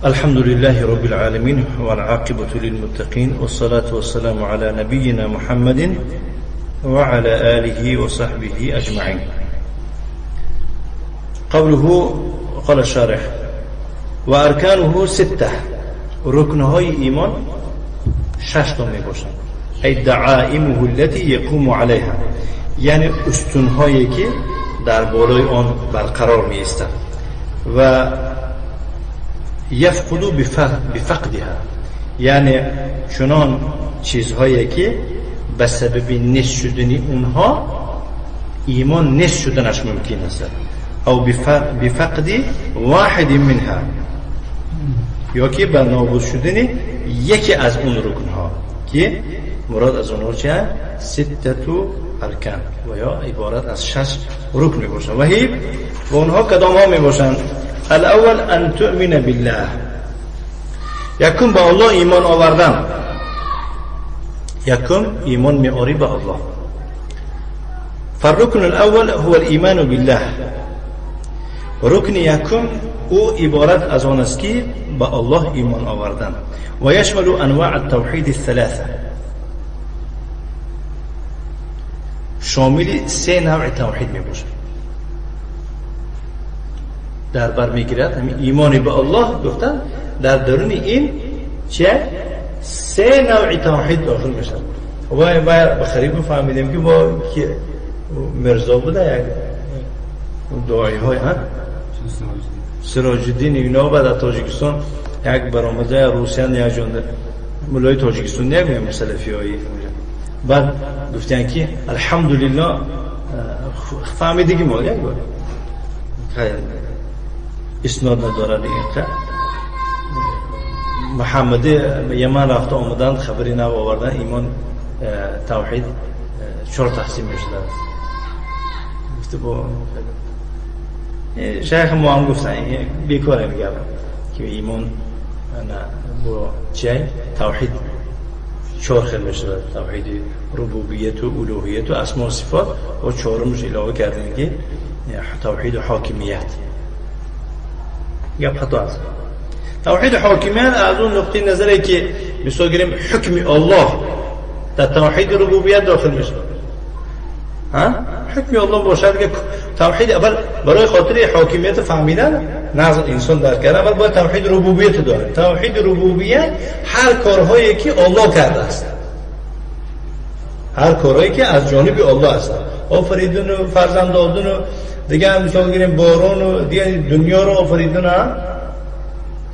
الحمد لله رب العالمين والعاقبة للمتقين والصلاة والسلام على نبينا محمد وعلى آله وصحبه أجمعين. قوله قال الشارح وأركانه ستة ركنهای ایمان شش تا می باشند. ای دعائمه التي يقوم عليها یعنی استونهایی که در بالای آن برقرار می ایستند و یفقد بفقدها یعنی چنان چیزهایی که به سبب نیست شدن اونها ایمان نیست شدنش ممکن است او بفقد واحد منها یا که به نابود شدن یکی از اون رکنها که مراد از اونها چه؟ ستة ارکان و یا عبارت از شش رکن می باشند و هی و اونها کدام ها می باشند؟ الاول ان تؤمن بالله یکم به الله ایمان آوردن. یکم ایمان می آری به الله. فالركن الاول هو الايمان بالله. رکن یکم او عبارت از آن است که به الله ایمان آوردن و یشمل انواع التوحید الثلاثه شامل سه نوع توحید می باشد. در بر میگیرد همین ایمان به الله گفتن در درون این چه سه نوع توحید داخل میشد. و باید بخریب فهمیدیم که با که مرزا بوده یک دعایی های ها سراج الدین اینا بعد از تاجیکستان یک برآمده روسیان یک جنده مولای تاجیکستان یک میگم سلفی هایی بعد گفتن که الحمدلله فهمیدگی ما یک بار اسناد نداره دیگه. محمد یمن رفته آمدن خبری نو آوردن ایمان توحید چهار تقسیم میشده است. گفته با شیخ ما هم گفتن بیکاره میگم که ایمان نه با چه توحید چهار خیل میشده، توحید ربوبیت و الوهیت و اسما و صفات و چهارمش علاوه کردن که توحید حاکمیت. گپ خطا است. توحید حاکمیت از اون نقطه نظری که مثال گیریم حکم الله در توحید ربوبیت داخل میشه. ها حکم الله باشد که توحید اول برای خاطر حاکمیت فهمیدن نظر انسان در کرده اول باید توحید ربوبیت داره. توحید ربوبیت هر کارهایی که الله کرده است، هر کارهایی که از جانب الله است، آفریدن و فرزند دادن و دیگه هم مثال گیریم باران و دیگه دنیا رو آفریدن ها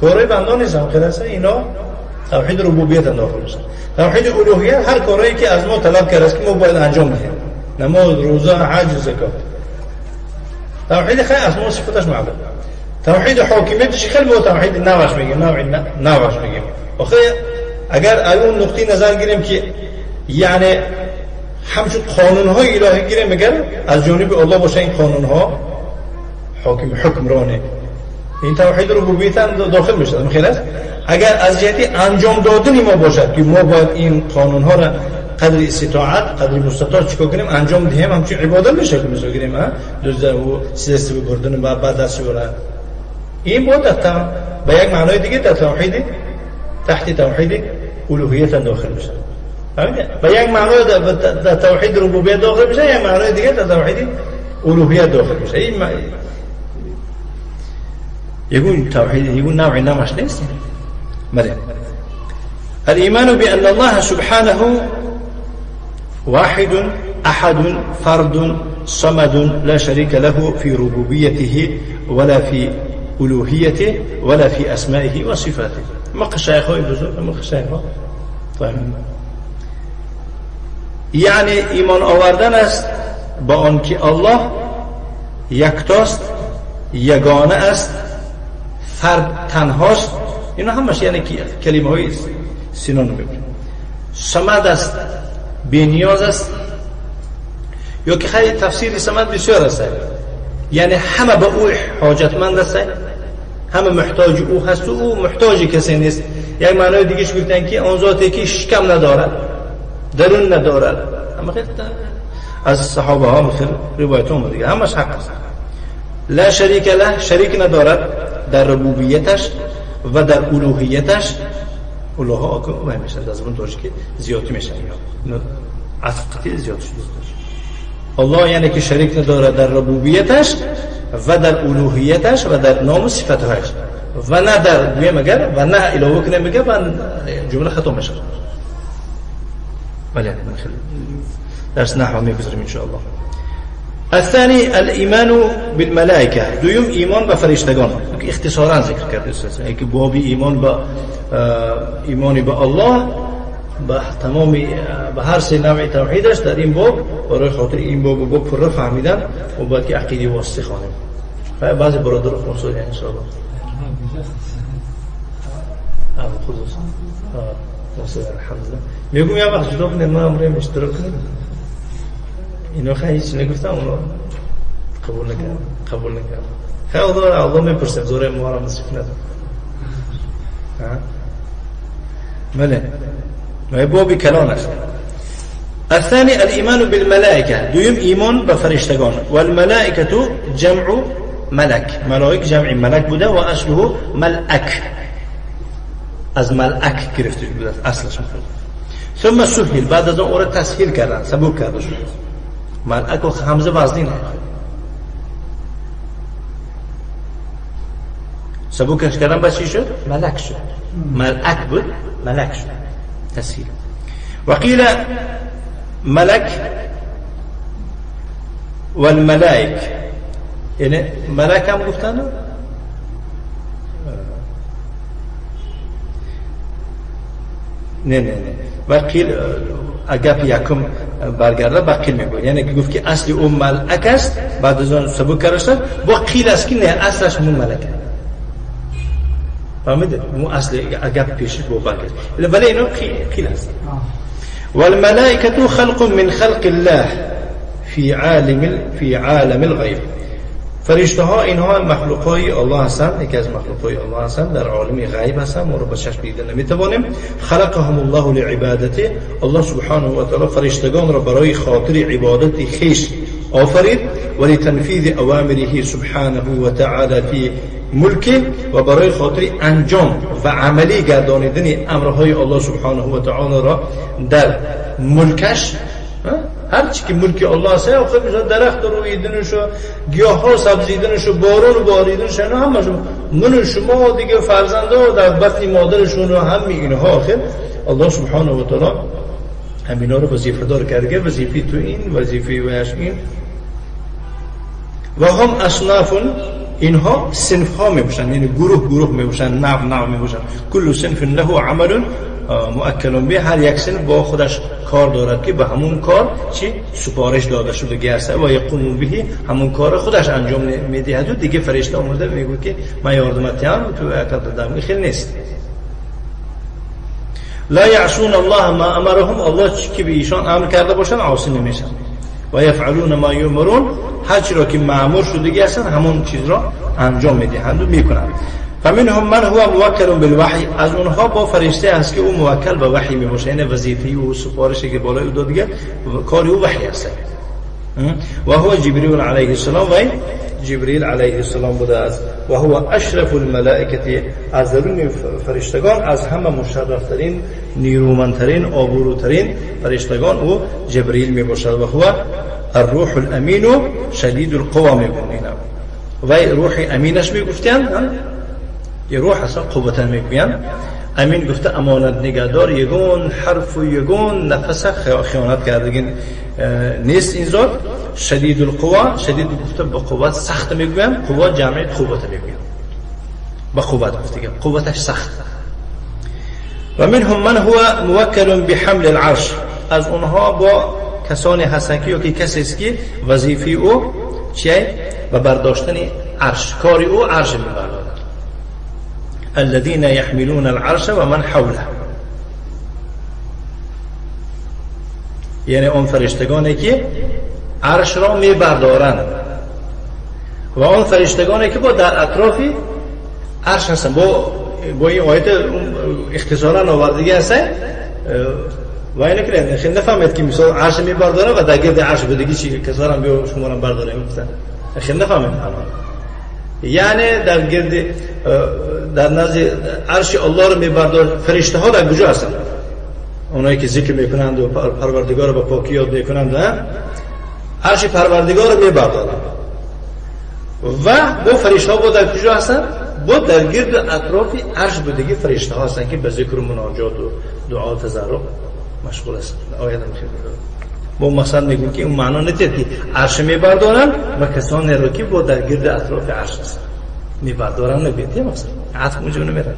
کارهای بنده نیست هم خیلی اینا توحید ربوبیت هم داخل میشه. توحید الوهیت هر کارهایی که از ما طلب کرده است که ما باید انجام بدیم، نماز، روزه، حج، زکات. توحید خیلی از ما صفتش معلوم. توحید حاکمیتش خیلی با توحید نوش میگیم، نوع نوش میگیم. آخه اگر اون نقطه نظر گیریم که یعنی همچون قانون های الهی گیریم مگر از جانب الله باشه این قانون ها حاکم حکمرانه، این توحید ربوبیت هم داخل میشه. خیلی است. اگر از جهت انجام دادن ما باشد که ما باید این قانون ها را قدر استطاعت قدر مستطاع چیکار کنیم انجام دهیم، همچون عبادت میشه که مثلا گیریم دوزه و سیست بردن و بعد دست بردن، این بود به یک معنای دیگه در توحید تحت توحید الوهیت داخل میشه. به یک معنای در توحید ربوبیت داخل میشه، یک معنای دیگه در توحید الوهیت داخل میشه. این یگون توحید یگون نوع نمش نیست. بله الإيمان بأن الله سبحانه واحد أحد فرد صمد لا شريك له في ربوبيته ولا في ألوهيته ولا في أسمائه وصفاته. ما شيخ بزرگ ما شیخ. طيب یعنی ایمان آوردن است با آنکه الله یکتاست، یگانه است، فرد تنهاست. اینا همش یعنی کلمه های سینونیم. صمد است، بینیاز است، یا که خیلی تفسیر صمد بسیار است، یعنی همه به او حاجتمند است، همه محتاج او هست و او محتاج کسی نیست. یک معنای دیگهش گفتن که آن ذاتی که شکم ندارد، درون ندارد. اما خیلی از صحابه ها خیلی روایت اومده دیگه، همش حق است. لا شریک له، شریک ندارد در ربوبیتش و در الوهیتش اله ها میشن در زبان تاجیکی زیادی میشن، اینا عطف قطعی زیاد شده. الله یعنی که شریک نداره در ربوبیتش و در الوهیتش و در نام و صفتهایش و نه در گویم اگر و نه علاوه کنه میگه و جمله خطا میشه. بله درس نحو میگذاریم انشاءالله. الثاني الایمان بالملائکه، دویم ایمان به فرشتگان که اختصارا ذکر کرده است که باب ایمان به ایمان به الله به تمام به هر سه نوع توحیدش در این باب برای خاطر این باب باب پر فهمیدن و باید که عقیده واسطه خوانیم. بعضی برادر خونسا ان شاء الله خصوصا الحمدلله میگم یه وقت جدا کنیم ما امریم اشتراک کنیم. اینا خیلی هیچ نگفتم اونا قبول نکردم قبول نکردم. خیلی الله میپرسیم زوره ما را نصیب ندارم. بله باب کلان است. الثاني الایمان بالملائکه، دویم ایمان به فرشتگان. والملائکه جمع ملک، ملائک جمع ملک بوده و اصله ملأک، از ملأک گرفته بوده اصلش. ثم سهل، بعد از اون او را تسهیل کردن، سبک کرده شد. ملأک و همزه وزنی نه، سبکش کردن بعد چی شد؟ ملک شد. ملأک بود ملک شد، تسهیل. وقیل ملک والملائک، یعنی ملک هم گفتن نه نه نه. وقیل اگر یکم برگرده بقیل میگوید، یعنی که گفت که اصل اون ملک است بعد از آن سبک کرده شد. با قیل است که نه اصلش مون ملکه، فهمیده؟ مو اصل اگر پیشش با برگرد، ولی اینو قیل است. والملائکه خلق من خلق الله فی عالم الغیب. فرشته ها اینها مخلوق های الله هستند، یکی از مخلوق های الله هستند، در عالم غیب هستند، ما رو به چشم دیده نمیتوانیم. خلقهم الله لعبادته، الله سبحانه و تعالی فرشتگان را برای خاطر عبادت خیش آفرید و لتنفیذ اوامره سبحانه و تعالی فی ملکه، و برای خاطر انجام و عملی گردانیدن امرهای الله سبحانه و تعالی را در ملکش. هر چی که ملک الله است، آخه مثلا درخت رویدنش و گیاه ها سبزیدنش و بارون باریدنش، اینا همش من و شما دیگه فرزنده در بطن مادرشون و همه اینها، آخر الله سبحانه و تعالی همینا رو وظیفه دار کرده، وظیفه تو این، وظیفه ویش این. و هم اصناف، اینها صنف ها میباشن، یعنی گروه گروه میباشن، نوع نوع میباشن. کل صنف له عمل مؤکل به، هر یک صنف با خودش کار دارد که به همون کار چی سپارش داده شده است و یقوم به، همون کار خودش انجام میدهد و دیگه فرشته آمده میگه که من یاردمت هم تو عقد دادم، خیلی نیست. لا یعصون الله ما امرهم، الله چی که به ایشان امر کرده باشن عاصی نمیشن. و یفعلون ما یؤمرون، هر چی را که مأمور شده هستن همون چیز را انجام میدهند و میکنند. فمنهم من هو موکل بالوحی، از اونها با فرشته هست که او موکل به وحی میباشه، یعنی وظیفه او سفارشی که بالای او داده کار او وحی است. و هو جبریل علیه السلام، و جبریل علیه السلام بوده است. و هو اشرف الملائکه، از درون فرشتگان از همه مشرفترین، نیرومندترین، آبروترین فرشتگان او جبریل میباشد. و هو الروح الامین شدید القوى میگویند، و روح امینش میگفتند، یه روح اصلا قوتا میگویند. امین گفته امانت نگهدار، یگون حرف و یگون نفس خیانت کردگین نیست این ذات. شدید القوا، شدید گفته به قوت سخت میگویند، قوا جمع قوت میگویند، به قوت گفته قوتش سخت. و منهم من هو موکل بحمل العرش، از اونها با کسانی هستند که یا که کسی است که وظیفه او چیه؟ و برداشتن عرش، کار او عرش میبردارد. الذين يحملون العرش ومن حوله، یعنی اون فرشتگانی که عرش را میبردارند و اون فرشتگانی که با در اطراف عرش هستند. با این آیت اختصارا آوردگی هست و اینه که خیلی نفهمید که مثال عرش میبرداره و در گرد عرش بودگی چی کسارم بیا شما را برداره میگفتن، خیلی نفهمید. یعنی در گرد در نزد عرش الله رو میبردار. فرشته ها در کجا هستند؟ اونایی که ذکر میکنند و پروردگار رو با پاکی یاد میکنند، عرش پروردگار رو میبردارند. و با فرشته ها با در کجا هستند؟ با در گرد اطراف عرش بودگی فرشته ها هستند که به ذکر و مناجات و دعا و تضرع مشغول هستند. آیت هم خیلی با مثلا میگیم که اون معنا نتید که عرش میبردارند و کسانی رو که با در گرد اطراف عرش هستند میبردارند، نبید یه مقصد عطف اونجا نمیرن.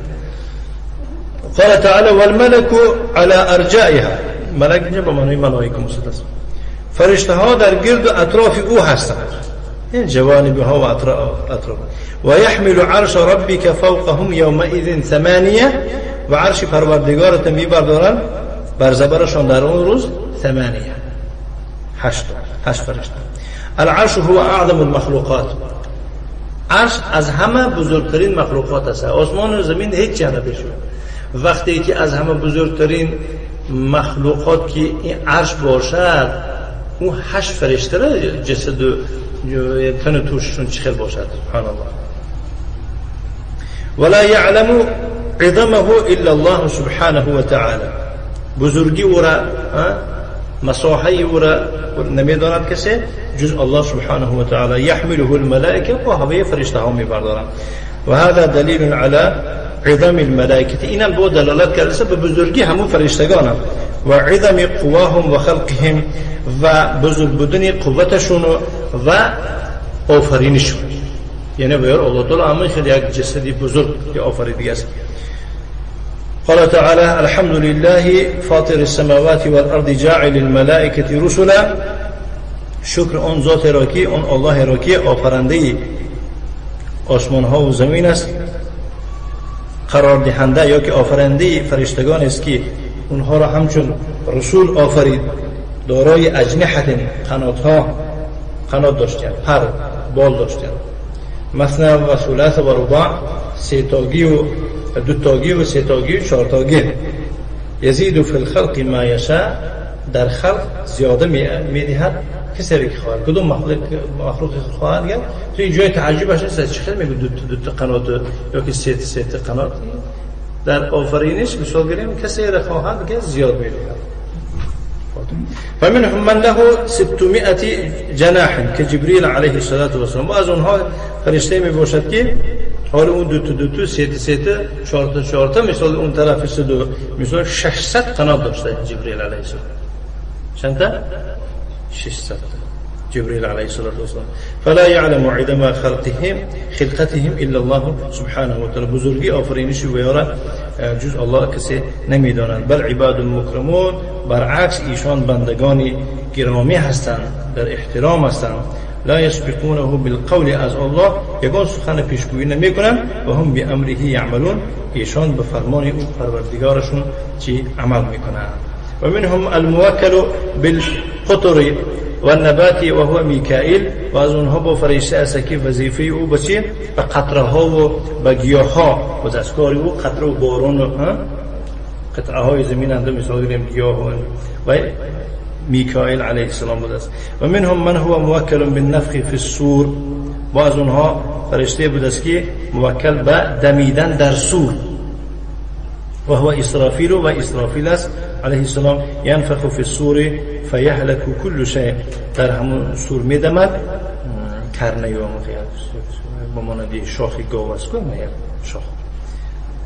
قال تعالی والملك على ارجائها. ملک اینجا به معنی ملائکه مصد است. فرشته ها در گرد اطراف او هستند، این جوانب ها و اطراف. و یحمل عرش ربک فوقهم یومئذ ثمانیه. و عرش پروردگارت میبردارند بر زبرشان در اون روز ثمانیه، هشت فرشته. العرش هو اعظم المخلوقات. عرش از همه بزرگترین مخلوقات است. آسمان و زمین هیچ چیز نمیشه. وقتی که از همه بزرگترین مخلوقات که این عرش باشد، اون 8 فرشته را جسد و تن توششون چه خیل باشد. سبحان الله. ولا يعلم عظمه الا الله سبحانه وتعالى. بزرگی او را، مساحه او را نمیداند کسی جز الله سبحانه و تعالی. يحمله الملائكه و هوی فرشته ها میبردارند. و هذا دلیل على عظم الملائكه. اینم با دلالت کرده به بزرگی همون فرشتگان و عظم قواهم و خلقهم و بزرگ بودن قوتشون و آفرینشون. یعنی باید الله تعالی همه خیلی یک جسدی بزرگ که آفریده است. قال تعالى الحمد لله فاطر السماوات والأرض جاعل الملائكة رسلا. شکر آن ذات را که آن الله را که آفرنده آسمان ها و زمین است، قرار دهنده یا که آفرنده فرشتگان است که اونها را همچون رسول آفرید، دارای اجنحة، قنات ها، قنات داشتند، پر، بال داشتند، مثنی و ثلاث و رباع، سه تاگی و دو تاگی و سه تاگی و چهار تاگی. یزید فی الخلق ما یشاء. در خلق زیاده میدهد کسی که خواهد، کدوم مخلوق خواهد گرد. تو این جای تعجبش نیست چه خیلی میگه دو تا قنات یا که سه تا قنات. در آفرینش مثال گیریم کسی را خواهد که زیاد میدهد. فمنهم من له 600 جناح كجبريل عليه الصلاة والسلام. و از اونها فرشته می باشد که حال اون دو تا سه تا چهار تا مثال اون طرف سه دو مثال 600 قنات داشته جبرئیل علیه السلام. چند تا؟ 600 جبرئیل علیه السلام. فلا يعلم عدم خلقتهم الا الله سبحانه وتعالى. بزرگی آفرینش و یارا جز الله کسی نمیدانند. بل عباد مکرمون، برعکس ایشان بندگان گرامی هستند، در احترام هستند. لا يسبقونه بالقول، از الله یگان سخن پیشگویی نمیکنند. و هم بامره یعملون، ایشان به فرمان او پروردگارشون چی عمل میکنند. و منهم الموکل بالقطر والنبات وهو میکائیل. و از اونها با فرشته است که وظیفه او به چی؟ به قطره ها و به گیاه ها و دستکاری او قطره و باران و قطعه های زمین اند مثال گیریم گیاه و میکائیل علیه السلام بوده است. و منهم من هو موکل بالنفخ فی الصور. و از اونها فرشته بوده است که موکل به دمیدن در صور. و هو اسرافیل، و اسرافیل است علیه السلام. ینفخ فی الصور فیهلک کل شیء. در همون صور میدمد کرنه یا به مانند شاخ گاو است، شاخ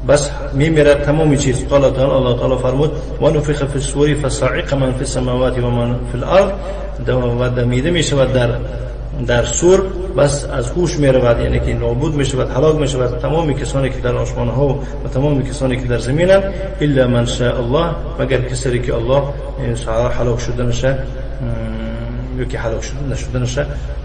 بس میمیرد تمام چیز. قال تعالی، الله تعالی فرمود و نفخ فی الصور فصعق من فی السماوات و من فی الارض. و دمیده میشود در صور، بس از هوش میرود، یعنی که نابود میشود، هلاک میشود تمام کسانی که در آسمان ها و تمام کسانی که در زمینند، الا من شاء الله، مگر کسی که الله هلاک شدنش یا که هلاک نشدنش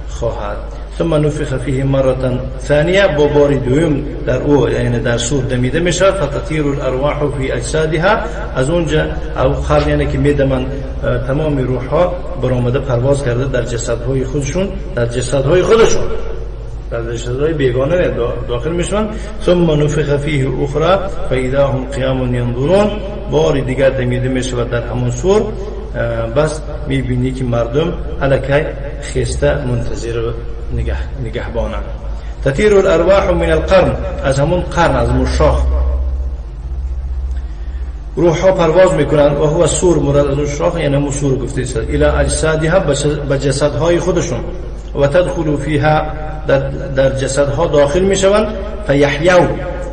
خواهد. ثم نفخ فيه مرة ثانية، با بار دوم در او یعنی در صور دمیده میشه. فتطیر الارواح فی اجسادها. از اونجا او خر یعنی که میدمن تمام روح ها برآمده پرواز کرده در جسدهای خودشون، در جسدهای خودشون، در جسدهای بیگانه داخل میشن. ثم نفخ فيه اخرى فاذا هم قیام ينظرون. بار دیگر دمیده میشه در همون صور، بس میبینی که مردم الکی خسته منتظر نگهبانند. تطیر الارواح من القرن، از همون قرن، از همون شاخ روح ها پرواز میکنند. و هو سور، مراد از اون شاخ یعنی همون سور گفته است. الى اجسادها، به جسدهای خودشون، و تدخل فیها، در جسدها داخل میشوند. فیحیوا،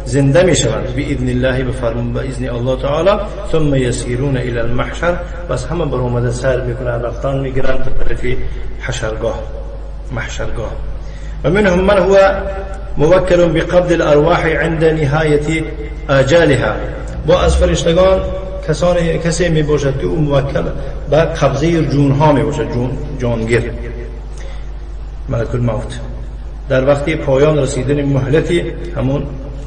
زنده میشوند، باذن الله، به فرمان، به اذن الله تعالی. ثم یسیرون الى المحشر، بس همه برآمده سر میکنند، رفتان میگیرند به طرف حشرگاه، محشرگاه. و منهم من هو موکل بقبض الارواح عند نهایت آجالها، با از فرشتگان کسی می باشد که او موکل به قبضه جونها می باشد، جانگیر، ملک الموت، در وقتی پایان رسیدن مهلت همون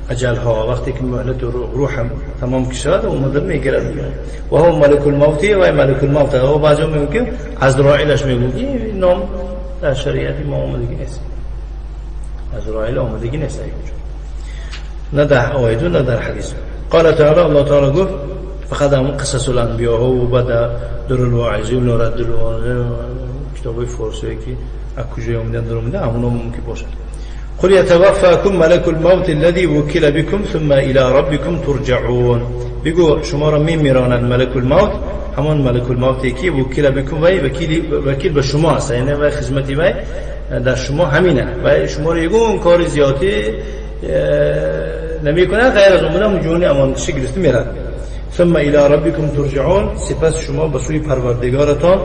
اجلها، وقتی که مهلت روح هم تمام شد اومده میگیرد. و هو ملک الموت، و ملک الموت و بعضی میگن که عزرائیلش میگن، این نام در شریعت ما آمدگی نیست، عزرائیل آمدگی نیست نه در آیت و نه در حدیث. قال تعالی، الله تعالی گفت فقط همون قصص الانبیاء و بعد در الواعظی و نورد الواعظی، کتاب فارسی که از کجای آمدن در آمده، همون ممکن باشد. قل يتوفاكم ملك الموت الذي وكل بكم ثم الى ربكم ترجعون. بگو شما را میمیراند ملک الموت، همان ملک الموتی که وکیل بكم، وی وکیل به شما است، یعنی و خدمتی وی در شما همینه و شما را یگون کار زیادی نمیکنه غیر از اون جونی امانتش گرفته میرد. ثم الى ربكم ترجعون، سپس شما به سوی پروردگارتان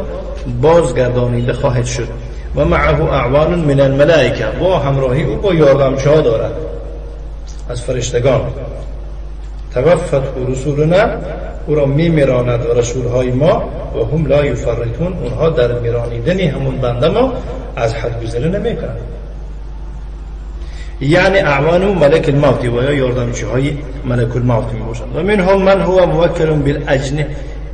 بازگردانیده خواهید شد. و معه اعوان من الملائکه، با همراهی او با یاردمچه دارد از فرشتگان. توفت رسولنا، او را میمیراند و رسولهای ما، و هم لا یفرطون، اونها در میرانیدن همون بنده ما از حد گذری نمیکنند. یعنی اعوان ملک الموت و یا یاردمچه های ملک الموت می باشند. و منهم من هو موکل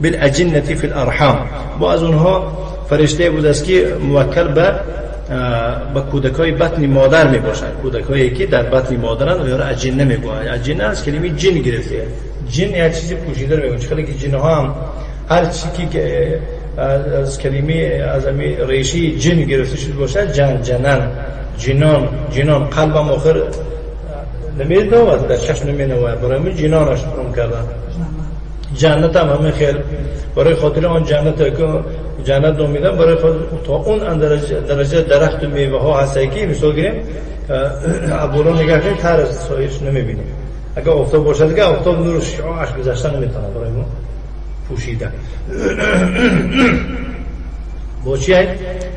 بالاجنه فی الارحام، با از اونها فرشته بود است که موکل به کودکای بطن مادر می باشند، کودکایی که در بطن مادرند و یا اجنه می گویند. اجنه از کلمه جن گرفته، جن یک چیزی پوشیده میگن، چون که جن ها هم هر چیزی که از کلمه از ریشه جن گرفته شده باشد، جن، جنن، جنان، جنان قلبم آخر نمیدونه، در چشم نمینوه، برای من جنانش نام کردن. جنت هم همه خیلی برای خاطر آن جنت که جنت نامیدن، برای خاطر تا اون درجه درخت و میوه ها هست که مثال گیریم بالا نگاه کنیم تر از سایش نمیبینیم، اگه آفتاب باشد دیگه آفتاب نور شعاعش گذشته نمیتونه، برای ما پوشیده. با چی هست؟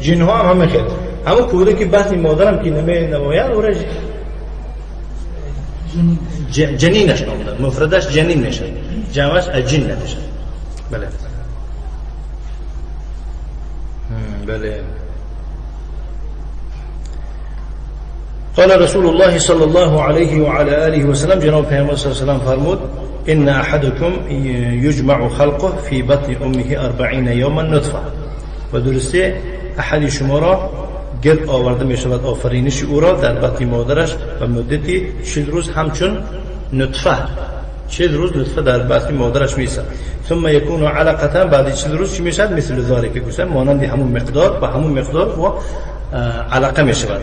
جن ها هم همه خیلی همون کوره که بطن مادرم که نمی نماید او را جنینش نامیدن، مفردش جنین میشه، جمعش اجنه میشه. بله بله. قال رسول الله صلى الله عليه وعلى آله وسلم، جناب پیامبر صلی الله علیه و سلم فرمود ان احدكم يجمع خلقه في بطن امه 40 يوما نطفه، و درسته احد شما را گرد آورده می شود آفرینش او را در بطن مادرش و مدتی 40 روز همچون نطفه، 40 روز نطفه در بطن مادرش میسد. ثم یکون علقه، بعد 40 روز چی میشد؟ مثل ذلک، که گفتم مانند همون مقدار، با همون مقدار و علقه می شود.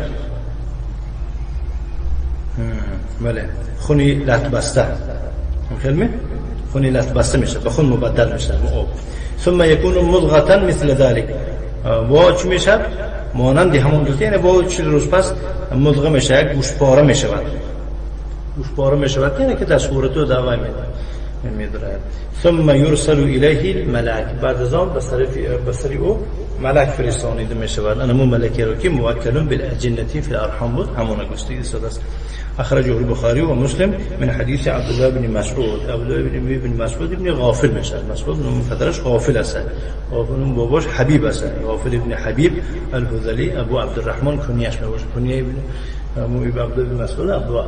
بله، خونی لط بسته، خیلی خونی لط بسته میشه، به خون مبدل میشه آب. ثم یکون مضغه مثل ذلک، و چی میشه؟ مانند همون گفته، یعنی با 40 روز پس مضغه میشه، یک گوش پاره میشود، گوش پاره میشود، یعنی که در صورت دعوی میداره. ثم یرسل الیه الملک، بعد از آن به سر او ملک فرستانیده میشود. انا ملکی رو که موکلون بالاجنه فی الارحام بود، همون گفته است. اخرجه البخاری و مسلم من حدیث عبدالله بن مسعود. عبدالله بن مسعود ابن غافل میشد، مسعود نام پدرش غافل است، غافل نام باباش حبیب است، غافل ابن حبیب الهذلی ابو عبدالرحمن کنیش میباشد، کنیه ابن عبدالله بن مسعود ابو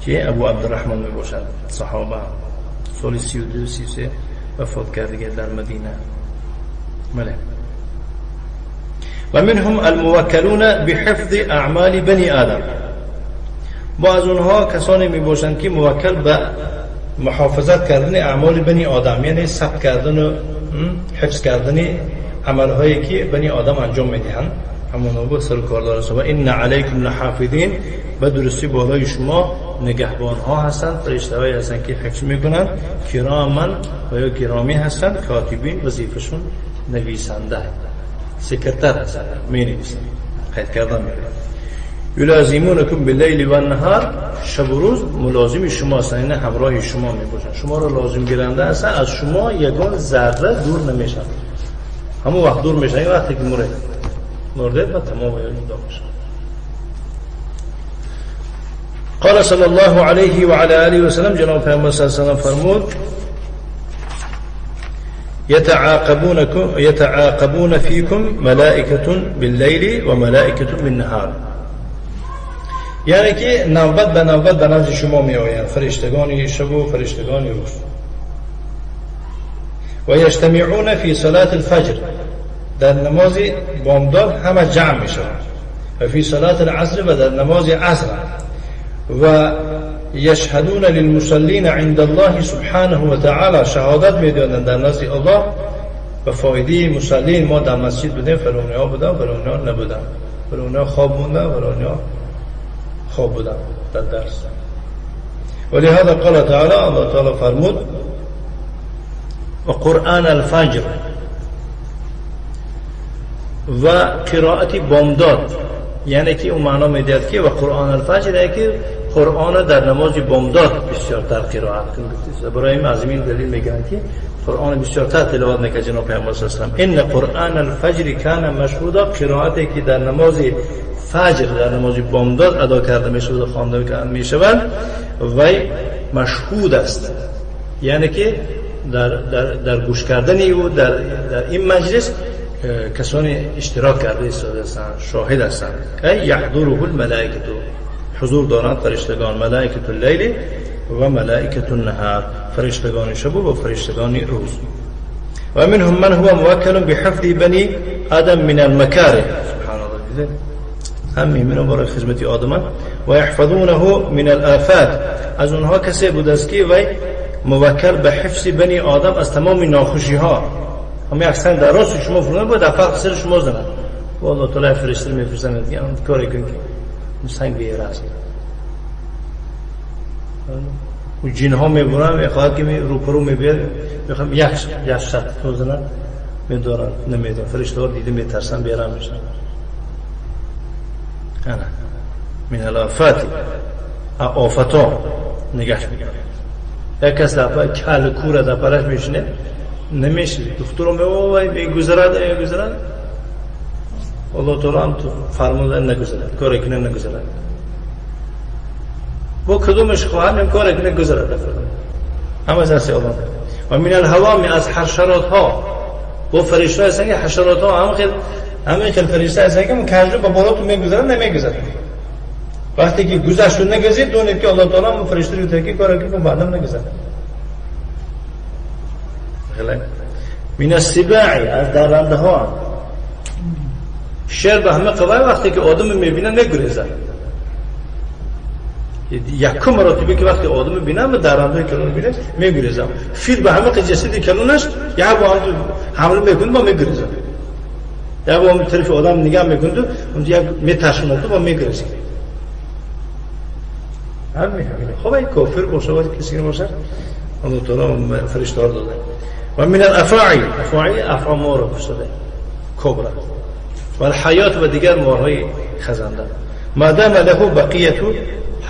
که ابو عبدالرحمن میباشد، صحابه سال 32 33 وفات کرده در مدینه. بله. و منهم الموکلون بحفظ اعمال بنی آدم، با از اونها کسانی می باشند که موکل به محافظت کردن اعمال بنی آدم، یعنی ثبت کردن و حفظ کردن عملهایی که بنی آدم انجام میدهند. همون بود سر کار داره. و ان علیکم لحافظین، به درستی بالای شما نگهبان ها هستند، فرشته هایی هستند که حفظ میکنند، کرامن و یا گرامی هستند، کاتبین وظیفشون نویسنده، سکرتر هستند، می نویسند، قید کردن میکنند. یلازمونکم باللیل و النهار، شب و روز ملازم شما هستند، یعنی همراه شما میباشند، شما را لازم گیرنده هستند، از شما یگان ذره دور نمیشن. همون وقت دور میشن وقتی که مرده و تمام جدا میشن. قال صلی الله علیه و علی آله و سلم، جناب پیامبر صلی الله علیه و سلم فرمود یتعاقبون فیکم ملائکة باللیل و ملائکة بالنهار، یعنی که نوبت به نوبت به نزد شما می آیند، فرشتگان شب و فرشتگان روز. و یجتمعون فی صلاة الفجر، در نماز بامداد همه جمع می شوند، و فی صلاة العصر، و در نماز عصر، و یشهدون للمصلین عند الله سبحانه و تعالی، شهادت میدادند در نزد الله به فایده مصلین. ما در مسجد بودیم، فلانی ها بودن، فلانی ها نبودن، فلانی ها خواب موندن، فلانی ها خواب بودن در درس. ولهذا قال تعالی، الله تعالی فرمود و قرآن الفجر، و قرائت بامداد، یعنی که اون معنا میدهد که و قرآن الفجر، یعنی که قرآن در نماز بامداد بسیارتر قرائت کنید. برای این از این دلیل میگن که قرآن بسیارتر تلاوت میکرد جناب پیامبر صلی الله علیه و سلم. ان قرآن الفجر کان مشهودا، قرائتی که در نماز فجر، در نماز بامداد ادا کرده میشود و خوانده میشود، وی مشهود است، یعنی که در گوش کردن او در این مجلس کسانی اشتراک کرده هستند، شاهد هستند. ای یحضره الملائکه، حضور دارند فرشتگان، ملائکه اللیل و ملائکه النهار، فرشتگان شب و فرشتگان روز. و منهم من هو موکل بحفظ بنی آدم من المکاره، سبحان الله، هم میمونن برای خدمت آدم، و یحفظونه من الآفات، از اونها کسی بود است که وی موکل به حفظ بنی آدم از تمام ناخوشی ها. هم یک سنگ در راست شما فرمان بود، در فرق سر شما زنند، و الله تعالی فرشته میفرستند که اون کاری کن که سنگ بیاره است. و جن ها میبرن، میخواد که روپرو میبیر، میخوام یک شب تو زنند، میدارن نمیدارن، فرشته ها دیده میترسن بیارن میشن. انا من الآفات، آفتا نگه میگن. یک کس در پای کل کوره در پرش میشینه نمیشه، دکتر میگه میگذرد میگذرد، الله تعالی هم فرموده نگذرد، کاری کنه نگذرد، با کدومش خواهند کاری کنه گذرد، همه از دست الله. و من الهوام، از حشرات ها، با فرشته هستن که حشرات ها هم خیلی همه خیلی فرشته هستن که کجا با بالا تو میگذرن نمیگذرن، وقتی که گذشت و نگذید دونید که الله تعالی هم فرشته رو تکی کاری کنه بعدم نگذرد. من السباع، از درنده ها، شیر به همه قوای وقتی که آدم میبینه نگریزن، یکم مراتبه که وقتی آدم میبینه به درنده کلون میبینه میگریزن. فیل به همه جسد کلونش یک با هم حمله میکنه با میگریزن، یک با هم طرف آدم نگاه میکنه اون یک میترسونه با میگریزن. همین خب این کافر باشه و کسی باشه الله تعالی فرشته ها داده. و من الافاعی، افاعی افعا مار کشته کبرا، و الحیات و دیگر مارهای خزنده. ما دام له بقیه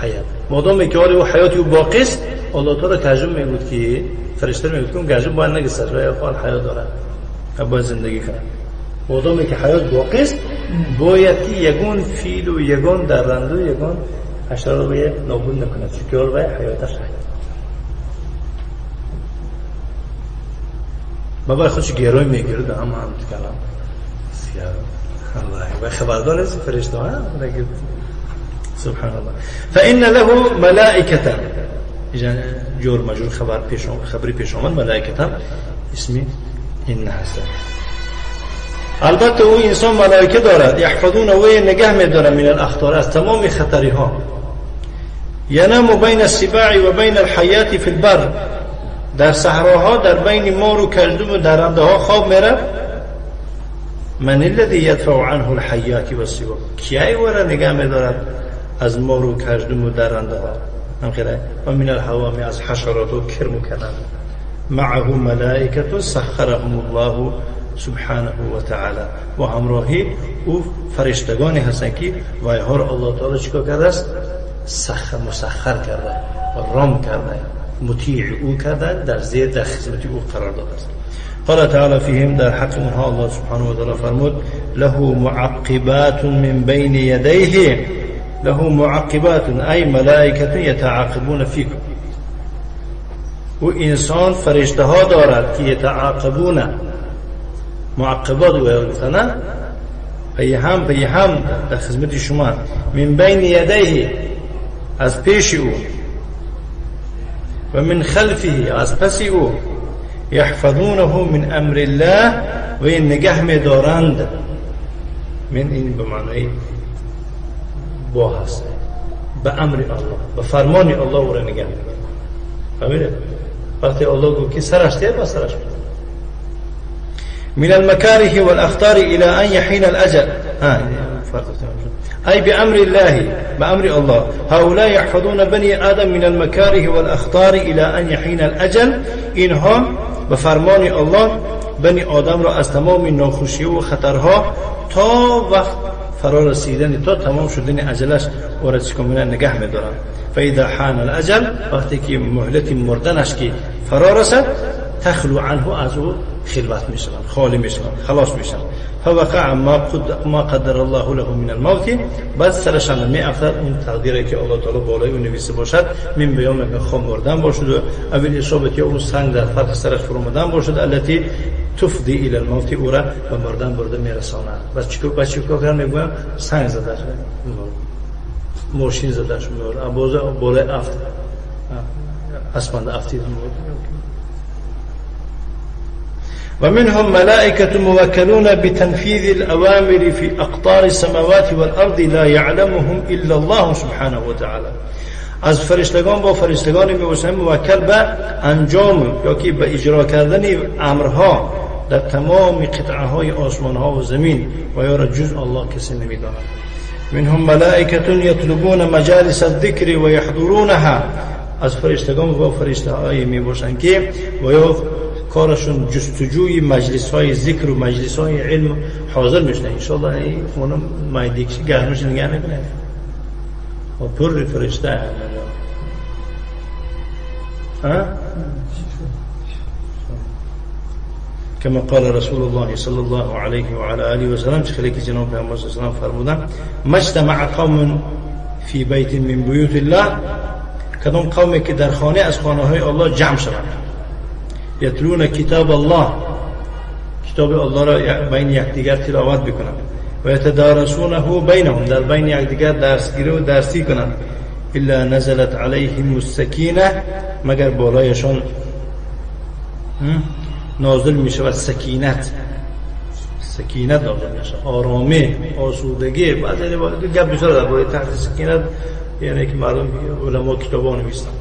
حیات، مادام که او حیات او باقی است، الله تعالی کجم میگوید که فرشته میگوید که کجم باید نگسته و حال حیات داره باید زندگی کنه. مادام که حیات باقی است باید که یگون فیل و یگون درنده و یگون حشره رو نابود نکنه، چون که او حیاتش هست. بابا خودش گروی میگیره هم هم کلام الله و خبردار نیست فرشته ها. سبحان الله. فإن له ملائکة، جور مجرور خبر پیش خبری پیش آمد، ملائکة اسمی این هست. البته او انسان ملائکه دارد، یحفظون و نگه می‌دارند من الاخطار، از تمام خطری ها. ینام بین السباع و بین الحیات فی البر، در صحراها در بین مار و کژدم و درنده ها خواب میره. من الذي يدفع عنه الحیات والسباع، کیای او را نگه می‌دارد از مار و کژدم و درنده ها، هم خیلی و من الهوام، از حشرات و کرم و کنند. معه ملائکه سخرهم الله سبحانه و تعالی، و همراهی او فرشتگانی هستند که وایها را الله تعالی چیکار کرده است؟ مسخر کرده، رام کرده، مطیع او کرده، در زیر در خدمت او قرار داده است. قال تعالی فیهم، در حق اونها الله سبحانه و تعالی فرمود له معقبات من بین یدیه، له معقبات ای ملائکه یتعاقبون فیکم. او انسان فرشته ها دارد که یتعاقبون، معقبات او گفتن پی هم در خدمت شما، من بین یدیه از پیش او، و من خلفه از پس او، یحفظونه من امر الله، و این نگه می‌دارند. من این به معنای با هست، به امر الله، به فرمان الله او را نگه می‌دارند. فهمیده؟ وقتی الله گفت که سرش تیر با سرش می‌دارند. من المكاره والأخطار إلى أن يحين الأجل، أي بأمر الله، بأمر الله. هؤلاء يحفظون بني آدم من المكاره والأخطار إلى أن يحين الأجل. اینها به فرمان الله بنی آدم را از تمام ناخوشی و خطرها تا وقت فرا رسیدن، تا تمام شدن اجلش او را چیکار می‌کنن؟ نگه می‌دارند. فإذا حان الأجل، وقتی که مهلت مردنش که فرا رسد، تخلو عنه، از او خلوت میشوند، خالی میشوند، خلاص میشوند. فوقع ما قدر الله له من الموت، بعد سرشان می افتد اون تقدیری که الله تعالی بالای اون نویسته باشد، من بیام که خام مردن باشد و اول اصابت یا اون سنگ در فرق سرش فرو باشد، التي تفضی الى الموت، او را به مردن برده میرساند. بس چیکار کردن؟ میگم سنگ زده شد، ماشین زده شد، باز بالای افت اسپند افتید. ومنهم ملائكة موكلون بتنفيذ الأوامر في أقطار السماوات والأرض لا يعلمهم إلا الله سبحانه وتعالى. از فرشتگان با فرشتگان میباشند موکل به انجام یا که به اجرا کردن امرها در تمام قطعه های آسمان ها و زمین، و یا را جز الله کسی نمیداند. منهم ملائكة يطلبون مجالس الذكر ويحضرونها. از فرشتگان با فرشته های میباشند که و یا کارشون جستجوی مجلس های ذکر و مجلس های علم حاضر میشن. انشالله این خونم مایدیکشی گرمش نگه نکنه و پر فرشته ها؟ كما قال رسول الله صلى الله عليه وعلى آله وسلم، چخلی که جناب پیامبر صلی الله علیه و سلم فرمودن ما اجتمع قوم فی بیت من بیوت الله، کدام قومی که در خانه از خانه های الله جمع شوند، یتلون کتاب الله، کتاب الله را بین یکدیگر تلاوت بکنند، و یتدارسونه بینهم، در بین یکدیگر درسگیری و درسی کنند، الا نزلت علیهم السکینه، مگر بالایشان نازل می شود سکینت، سکینت نازل می شود، آرامی، آسودگی. بعضی گپ بسیار درباره تحت سکینت، یعنی که مردم علما کتابا نویسند.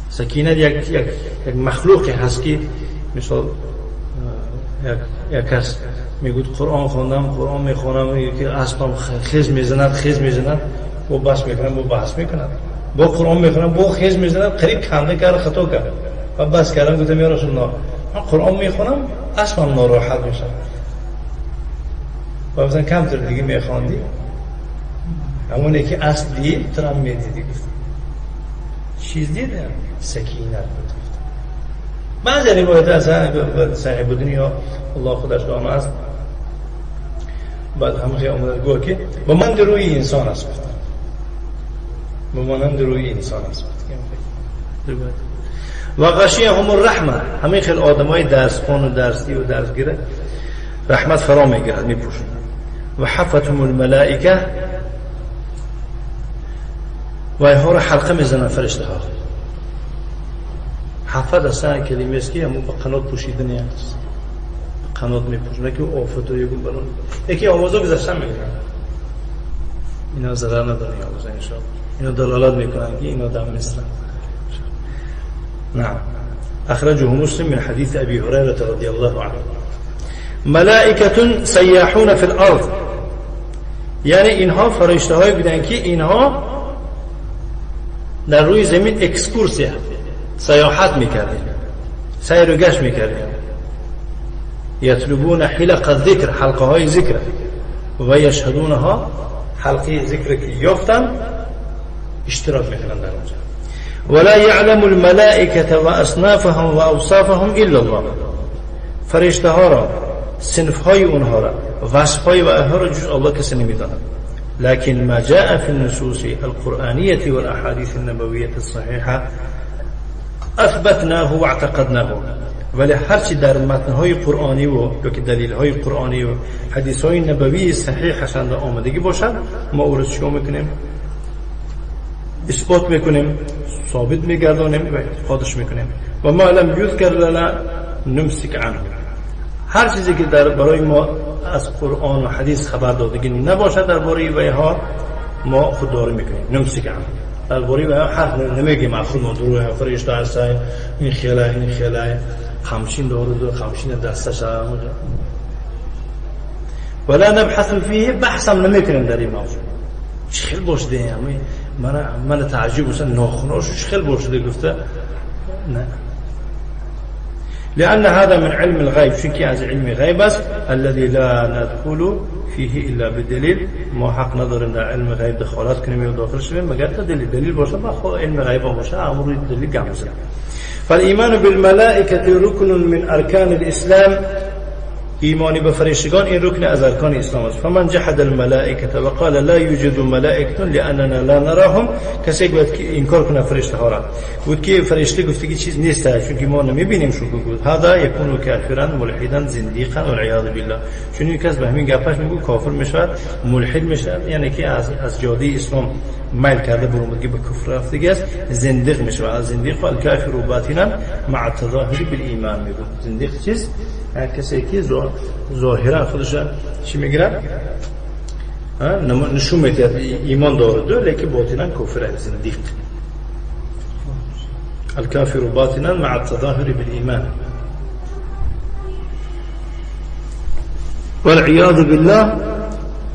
سکینت یک مخلوقی هست که مثال یک کس میگوید قرآن خواندم، قرآن میخوانم، یکی اسبم خیز میزند، با بحث میکنم، با بحث میکنم، با قرآن میخوانم، با خیز میزند، قریب کنده کرد، خطا کرد و بس کردم. گفتم یا رسول الله من قرآن میخونم اسبم ناراحت میشم. و مثلا کمتر دیگه میخواندی، همون که اسب دید ترم میدیدی. گفتم چیز دیدم سکینت بود. بعضی روایت از صحیح بودن یا الله خودش دانه است. بعد همه آمده گفت که با من روی انسان است، گفتم با مانند روی انسان است. و غشیهم الرحمه، همه خیلی آدمای درس خون و درسی و درسگیره رحمت فرا میگیرد، میپوشند. و حفتهم الملائکه، و اینها رو حلقه میزنن فرشته ها. حفت اصلا کلمه است که همون با قنات پوشیدن است، قنات میپوشونه که آفت و یکون بلون یکی آوازا گذاشتن میگیرن، اینا ضرر نداره آوازا انشاءالله، اینا دلالت میکنن که اینا دم مثلن. نعم. أخرجه مسلم من حديث أبي هريرة رضي الله عنه. ملائكة سياحون في الارض، یعنی اینها فرشته های بودن که اینها در روی زمین اکسکورسیا سیاحت میکردن، سیر و گشت میکردن. یطلبون حلق الذکر، حلقه های ذکر، و یشهدونها، حلقه ذکر که یافتن اشتراک میکنن در اونجا. ولا يعلم الملائكة واصنافهم واوصافهم الا الله. فرشته ها را، صنف های اونها را، وصف های و اونها را جز الله کسی نمیداند. لكن ما جاء في النصوص القرآنية والأحاديث النبوية الصحيحة اثبتناه واعتقدناه. ولی هرچی در متنهای قرآنی و یا که دلیلهای قرآنی و حدیثهای نبوی صحیح هستند آمدگی باشد، ما او را چیکار میکنیم؟ اثبات میکنیم، ثابت میگردانیم و اعتقادش میکنیم. و ما لم یذکر لنا نمسک عنه. هر چیزی که در برای ما از قرآن و حدیث خبر دادگی نباشد درباره ویها ما خودداری میکنیم، نمسک عنه. درباره ویها حرف نمیگیم، از خود ما دروغ فرشته هستن، این خیله این خیله، خمشین دارد و خمشین دستش هم. ولا نبحث فيه، بحث هم نمیکنیم در این موضوع. چه خیل باشده، یعنی من تعجب باشم، ناخناش چه خیل باشده گفته نه. لأن هذا من علم الغيب، چونکی از علم غیب است، الذي لا ندخل فيه إلا بدلیل. ما حق نداریم در علم غیب دخالت کنیم یا داخل شویم مگر تا دلیل، دلیل باشه. ما خود علم غیب باشه امر دلیل گم بزنیم. فالایمان بالملائکه رکن من ارکان الاسلام. ایمانی به فرشتگان این رکن از ارکان اسلام است. فمن جحد الملائکه وقال لا یوجد ملائکه لاننا لا نراهم، کسی که انکار کنه فرشته ها را، بود که فرشته گفته که چیز نیست چون که ما نمیبینیم شون، گفت هذا یکون کافرا ملحدا زندیقا والعیاذ بالله. چون این کس به همین گپش میگه کافر میشود، ملحد میشود، یعنی که از جاده اسلام میل کرده برآمد که به کفر رفتگی است، زندیق میشود. از زندیق الکافر باطنا مع التظاهر بالایمان. میگه زندیق چیز هر کسی که ظاهرا خودش چی میگیره نشون میده ایمان داره، لیکن باطنا کافر است، زندیق. الكافر باطنا مع التظاهر بالایمان والعیاذ بالله.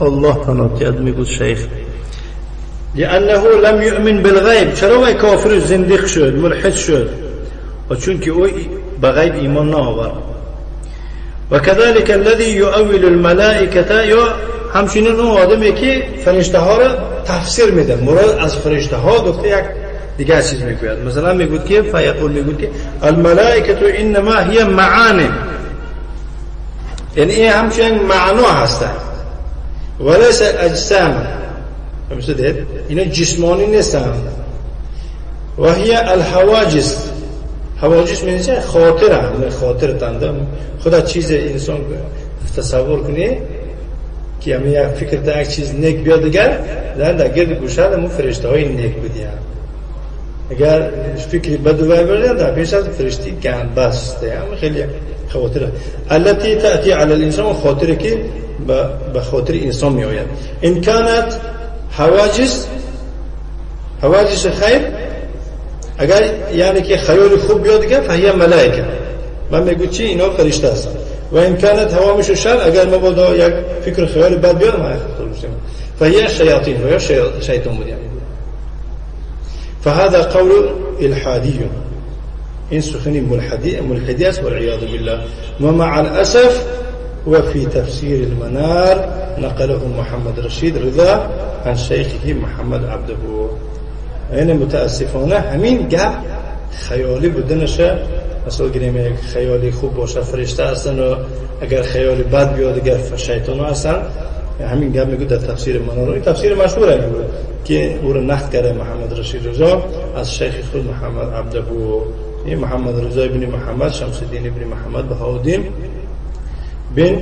الله پناه میگه شیخ لأنه لم يؤمن بالغیب. چرا وی کافر زندیق شد، ملحد شد؟ و چون که او به غیب ایمان نآورد. وكذلك الذي يؤول الملائكة، یا همچنین اون آدمی که فرشته ها را تفسیر میده، مراد از فرشته ها گفته یک دیگه چیز میگوید. مثلا میگوید که فیقول، میگوید که الملائکه انما هي معانی، یعنی این همچنین معنا هستند، وليس اجسام، اینا جسمانی نیستن. و هي الحواجز، حواجز یعنی چه؟ خاطره، خاطر تنده خدا چیز انسان تصور کنی که همین یک فکر تا یک چیز نیک بیاد دیگر در گرد گوشه همون فرشته های نیک بودی. اگر فکری بد و بیاد در پیش از فرشته گند بسته، هم خیلی خاطره التي تأتي على الانسان، خاطره که به خاطر انسان می آید. ان كانت حواجز، حواجز خیر، اگر یعنی که خیال خوب بیاد دیگه فهی ملائکه، من میگو چی؟ اینا فرشته هستن. و ان كانت هوامش شر، اگر مبادا یک فکر خیال بد بیاد ما خطر میشیم، فهی شیاطین، و یا شیطان بود. یعنی فهذا قول الحادی، این سخنی ملحدی است والعیاذ بالله. و مع الاسف وفي تفسير المنار نقله محمد رشيد رضا عن شيخه محمد عبده. یعنی متاسفانه همین گپ خیالی بودنشه. مثلا گریم یک خیالی خوب باشه فرشته هستن و اگر خیالی بد بیاد اگر شیطان هستن، همین گپ میگه در تفسیر منار. این تفسیر مشهوره میگه که او رو نقد کرده محمد رشید رضا از شیخ خود محمد عبده. این محمد رضا ابن محمد شمس الدین ابن محمد بهاءالدین بن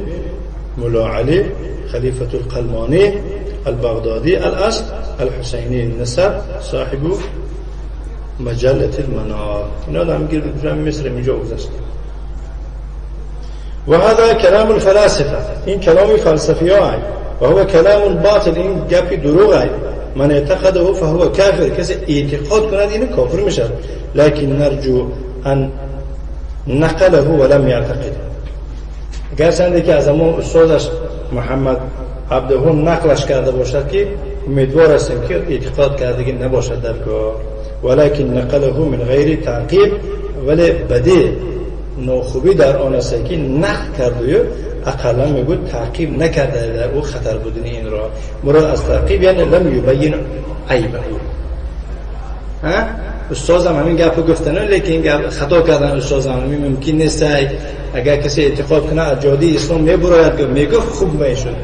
ملا علی خلیفة القلمانی البغدادی الاصل الحسینی النسب صاحب مجلة المنار. اینا دارم گیر مصر اینجا گذشت. و هذا کلام الفلاسفه، این کلام فلسفی ها، و هو کلام باطل، این گپی دروغ. من اعتقده فهو کافر، کسی اعتقاد کند اینو کافر میشه. لكن نرجو ان نقله ولم يعتقد. گرچنده که از اما استادش محمد عبده نقلش کرده باشد که امیدوار هستیم که اعتقاد کرده نباشد در کار، ولكن نقله من غیر تعقیب، ولی بدی ناخوبی در آن است که نقل کرده و اقلا میگوید تعقیب نکرده در او خطر بودن این را. مراد از تعقیب یعنی لم یبین عیبه. استادم همین گپ گفتن، لیکن گپ خطا کردن استادم همین ممکن نیست. اگر کسی اعتقاد کنه از جاده اسلام میبراید، میگفت خوب میشد.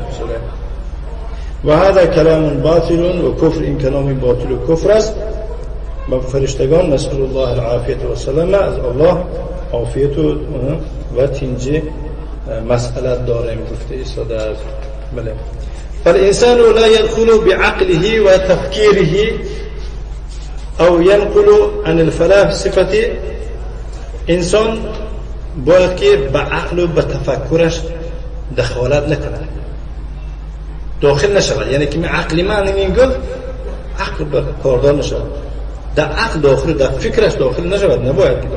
و هذا کلام باطل و کفر، این کلام باطل و کفر است. با فرشتگان نسأل الله العافیت و سلام، از الله عافیت و تنجی مسئله داریم گفته ایستاده است. بله. فالإنسان لا يدخل بعقله وتفكيره او ينقل عن الفلاسفة. انسان باید که به عقل و به تفکرش دخالت نکنه، داخل نشود. یعنی که عقل من این گفت عقل به کاردار نشود، در عقل داخل، در فکرش داخل نشود، نباید که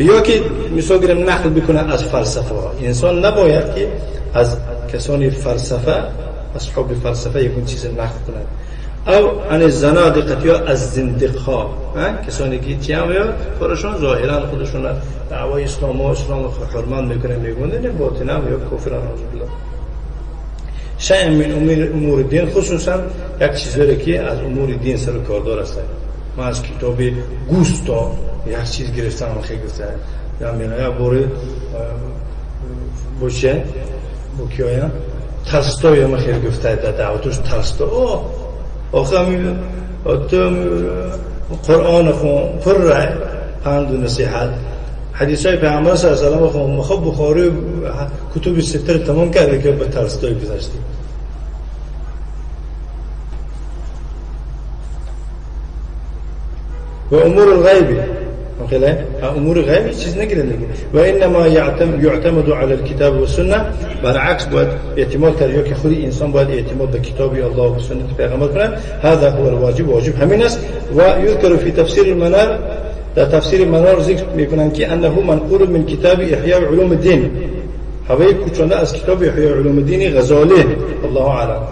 یا که مثال گیرم نقل بکنه از فلسفه ها. انسان نباید که از کسانی فلسفه، اصحاب فلسفه یک چیز نقل کنند، او عن الزنادقه یا از زندق ها، کسانی که چی هم یا کارشون ظاهرا خودشون دعوای اسلام و اسلام حرمان میکنه، میگونه نه باطنا یا کفر، نعوذ بالله. شیء من امور دین، خصوصا یک چیزی که از امور دین سر و کاردار است. من از کتاب گوستا یک چیز گرفتم، خیلی گفتم یا میگم بوری بوشه بوکیایا تالستوی ما خیلی گفته در دعوتش تالستوی. آخه تو قرآن خون پر پند و نصیحت، حدیث های پیامبر صلی الله علیه و سلم خون، خب بخاری کتب سته تمام کرده که به تالستوی گذشتیم. و امور الغیب، امور غیب چیز نگیره دیگه. و انما يعتمد على الكتاب والسنه، برعکس باید اعتماد کرد، یا که خود انسان باید اعتماد به کتاب الله و سنت پیغمبر کند. هذا هو الواجب، واجب همین است. و یذکر فی تفسیر المنار، در تفسیر منار ذکر میکنند که انه منقول من کتاب احیاء علوم الدین، هوای کوچنده از کتاب احیاء علوم الدین غزالی، الله اعلم.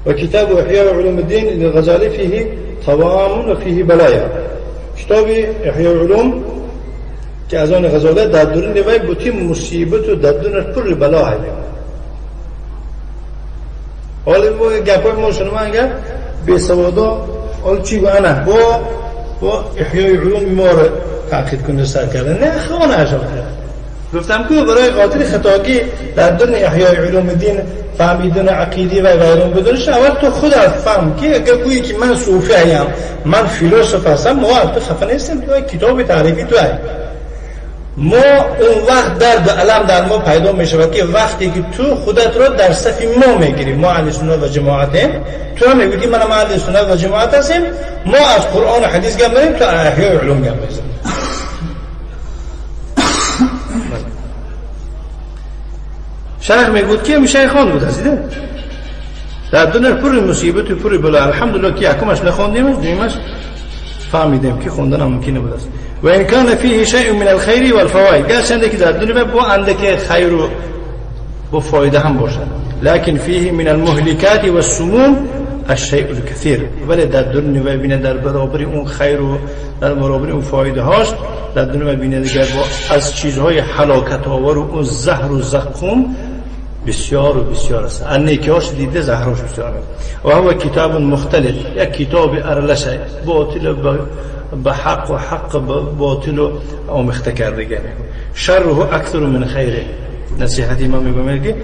و کتاب احیاء علوم الدین للغزالی فیه طوام و فیه بلایا. کتاب احیاء علوم که از آن غزاله در درون وی بوتی مصیبت و در درون پر بلا هست. حالا با گپای ما شنو اگر بی سوادا حالا چی گو انا با احیاء علوم ما رو تأکید کنه سر کرده نه خانه اش گفتم که برای خاطر خطاگی در درون احیاء علوم دین فهمیدن عقیدی و غیرون بدونش، اول تو خود فهم که اگر گویی که من صوفی هستم، من فیلسوف هستم، ما تو خفه نیستم، تو کتاب تعریفی تو هست. ما اون وقت درد و الم در ما پیدا می شود که وقتی که تو خودت را در صف ما میگیری، ما اهل سنت و جماعتیم، تو هم میگی من اهل سنت و جماعت هستیم، ما از قرآن و حدیث گم داریم، تو احیاء علوم گم میزنیم. شیخ میگوید که شیخ خان بود هستید در دنیا پر مصیبت و پر بلا. الحمدلله که یکمش نخوندیم، دیمش فهمیدیم که خوندن هم ممکنه بود است. و ان کان فیه شیء من الخیر والفوائد، گرچه که در دنیا با اندک خیر و با فایده هم باشد، لكن فیه من المهلكات والسموم الشیء الكثیر، ولی در دنیا بینه در برابر اون خیر و در برابر اون فایده هاش در دنیا بینه دیگر با از چیزهای هلاکت آور و اون زهر و زقوم بسیار و بسیار است. نیکی‌هاش دیده، زهرش بسیار است. و هو کتاب مختلف، یک کتاب ارلشه باطل به حق و حق باطل آمیخته کرده. شره اکثر من خیره. نصیحتی ما میگم که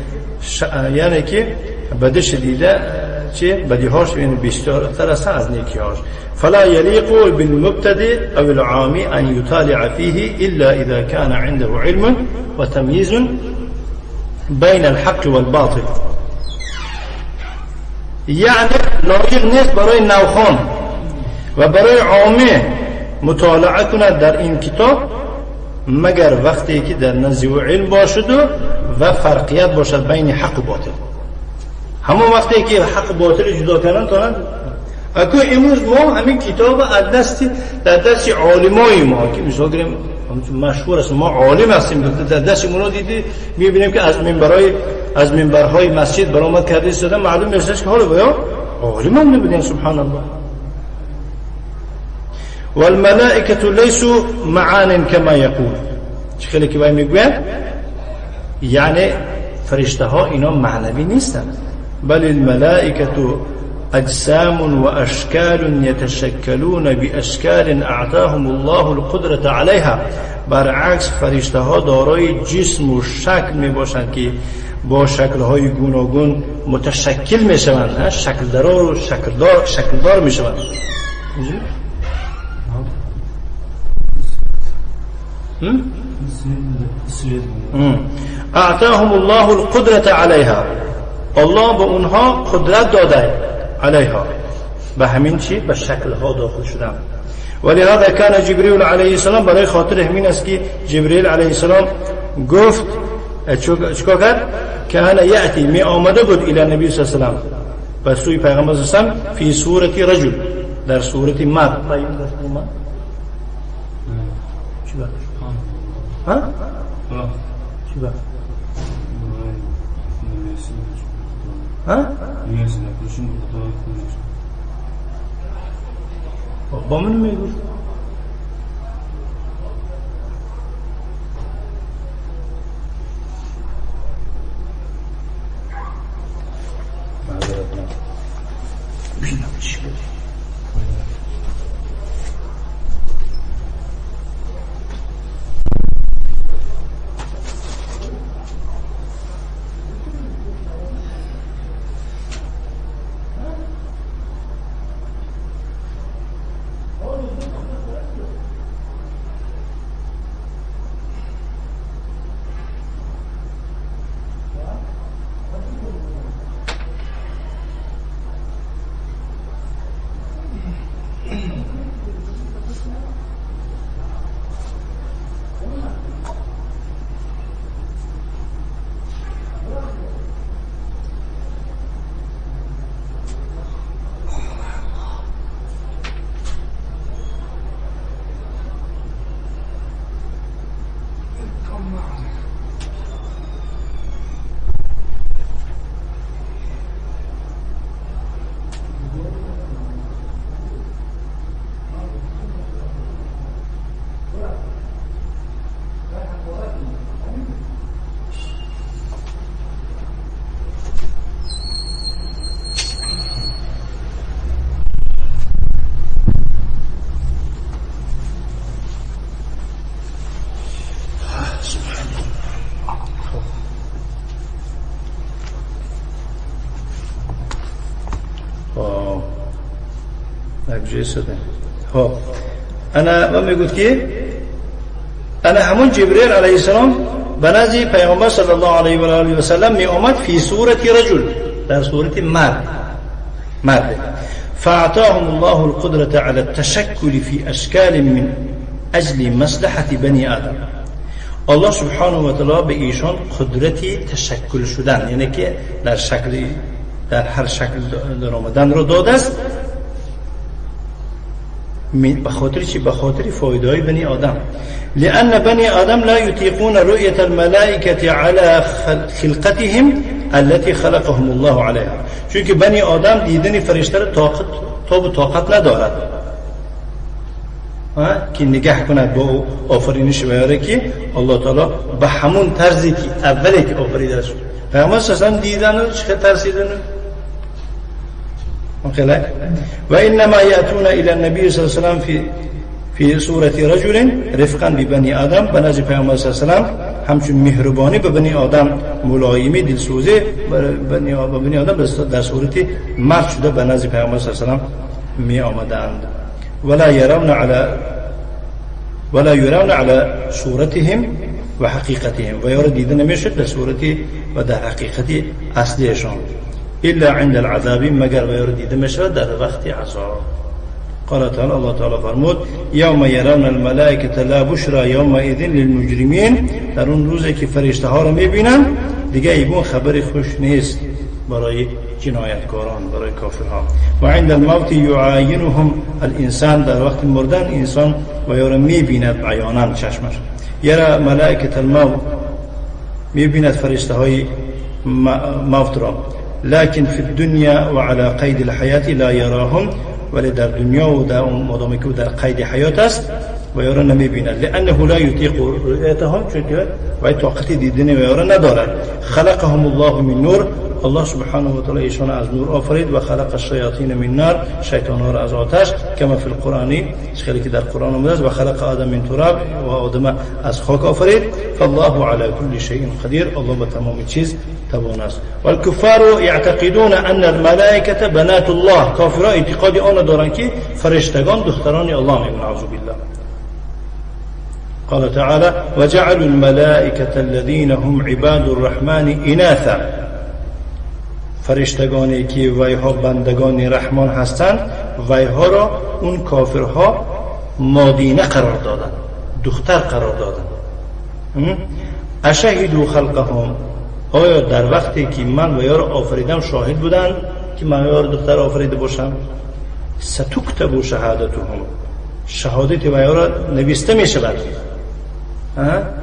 یعنی که بدش دیده چه بدیهاش یعنی بیشتر است از نیکی‌هاش. فلا يليق بالمبتدئ او العامي ان يطالع فيه الا اذا كان عنده علم وتمييز بين الحق والباطل. یعنی لایق نیست برای نوخوان و برای عامه مطالعه کند در این کتاب مگر وقتی که در نزد او علم باشد و فرقیت باشد بین حق و باطل. همون وقتی که حق و باطل جدا کردن تانند. اکو امروز ما همین کتاب از دست در دست عالمای ما که مثلا گیریم مشهور است، ما عالم هستیم، در دست اونا دیدی میبینیم که از منبرهای مسجد برآمد کرده ایستاده، معلوم میشه که حالا باید عالم هم نبودین. سبحان الله. والملائكة ليسوا معان كما يقول. خیلی که باید میگوید یعنی فرشته ها اینا معنوی نیستند، بل الملائكة أجسام وأشكال يتشكلون بأشكال أعطاهم الله القدرة عليها. برعکس فرشته ها دارای جسم و شکل می باشند که با شکل های گوناگون متشکل می شوند، شکل دار و شکلدار می شوند. اعطاهم الله القدرة علیها. الله به اونها قدرت داده علیها، به همین چی؟ به شکلها داخل شدن. ولهذا کان جبریل علیه السلام، برای خاطر همین است که جبریل علیه السلام گفت چیکار کرد؟ کان یأتی، می آمده بود الی نبی صلی الله علیه و سلم، به سوی پیغمبر صلی الله علیه و سلم، فی صورت رجل، در صورت مرد. چی با؟ ها؟ چی با؟ ها؟ با من میگفت معذرت من بینم چی بود. خب انا ما میگفت که انا همون جبرئیل علیه السلام به نزد پیامبر صلی الله علیه و آله و سلم می آمد فی صورت رجل، در صورت مرد. فاعطاهم الله القدرة على التشكل في اشکال من اجل مصلحة بنی آدم. الله سبحانه و تعالی به ایشان قدرت تشکل شدن، یعنی که در شکل، در هر شکل در آمدن رو داده است. به خاطر چی؟ به خاطر فایده های بنی آدم. لأن بني آدم لا يطيقون رؤية الملائكة على خلقتهم التي خلقهم الله عليها. چون که بنی آدم دیدن فرشته را تاب و طاقت ندارد که نگه کند با آفرینش بیاره که الله تعالی به همون طرزی که اولی که آفریده است. پیامبر صلی الله علیه و دیدن و چه ترسیدن و انما یأتون الى النبی صلی الله علیه و سلم فی صورت رجل رفقا ببنی آدم. به نزد پیامبر صلی الله علیه و سلم همچون مهربانی به بنی آدم، ملایمی، دلسوزی به بنی آدم در صورت مرد شده به نزد پیامبر صلی الله علیه و سلم می آمدند. ولا يرون على صورتهم و حقیقتهم، و یارو دیده نمیشد در صورت و در حقیقت اصلیشان، الا عند العذاب، مگر و یارو دیده میشد در وقت عذاب. قال تعالی، الله تعالی فرمود یوم یرون الملائکه لا بشرا یومئذ للمجرمین. در اون روزی که فرشته ها رو میبینن دیگه ایگون خبر خوش نیست برای جنایتکاران، برای کافرها. و عند الموت یعاینهم الانسان، در وقت مردن انسان و یارو میبیند عیاناً چشمش، یرا ملائکه الموت، میبیند فرشته های موت را. لكن في الدنيا وعلى قيد الحياة لا يراهم، ولی در دنیا و در مادامی که در قید حیات است و یارو نمیبیند. لأنه لا يطيق رؤيتهم، چون که وی طاقت دیدن و یارو ندارد. خلقهم الله من نور، الله سبحانه و تعالی ایشان از نور آفرید. و خلق الشیاطین من نار، شیطان ها را از آتش، کما فی القرآن، خیلی که در قرآن آمده است. و خلق آدم من تراب، و آدم از خاک آفرید. فالله على كل شيء قدیر، الله به تمام چیز توان است. والکفار یعتقدون ان الملائکه بنات الله، کافرها اعتقاد آن دارند که فرشتگان دختران الله میگن، اعوذ بالله. قال تعالى وجعلوا الملائكة الذين هم عباد الرحمن إناثا، فرشتگانی که ویها بندگان رحمان هستند، ویها را اون کافرها مادینه قرار دادند، دختر قرار دادند. اشهدوا خلقهم، آیا در وقتی که من و یار آفریدم شاهد بودند که من یار دختر آفریده باشم؟ ستکتب شهادتهم، شهادت و یار نوشته می شود،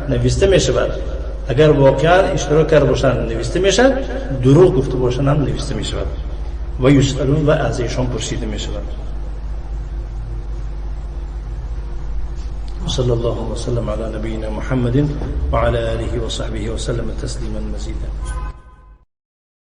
نوشته می شود. اگر واقعا اشتراک کرده باشند نوشته می شود، دروغ گفته باشند هم نوشته می شود. و یسألون، و از ایشان پرسیده می شود. صلى الله وسلم على نبينا محمد وعلى آله وصحبه وسلم تسليما مزيدا.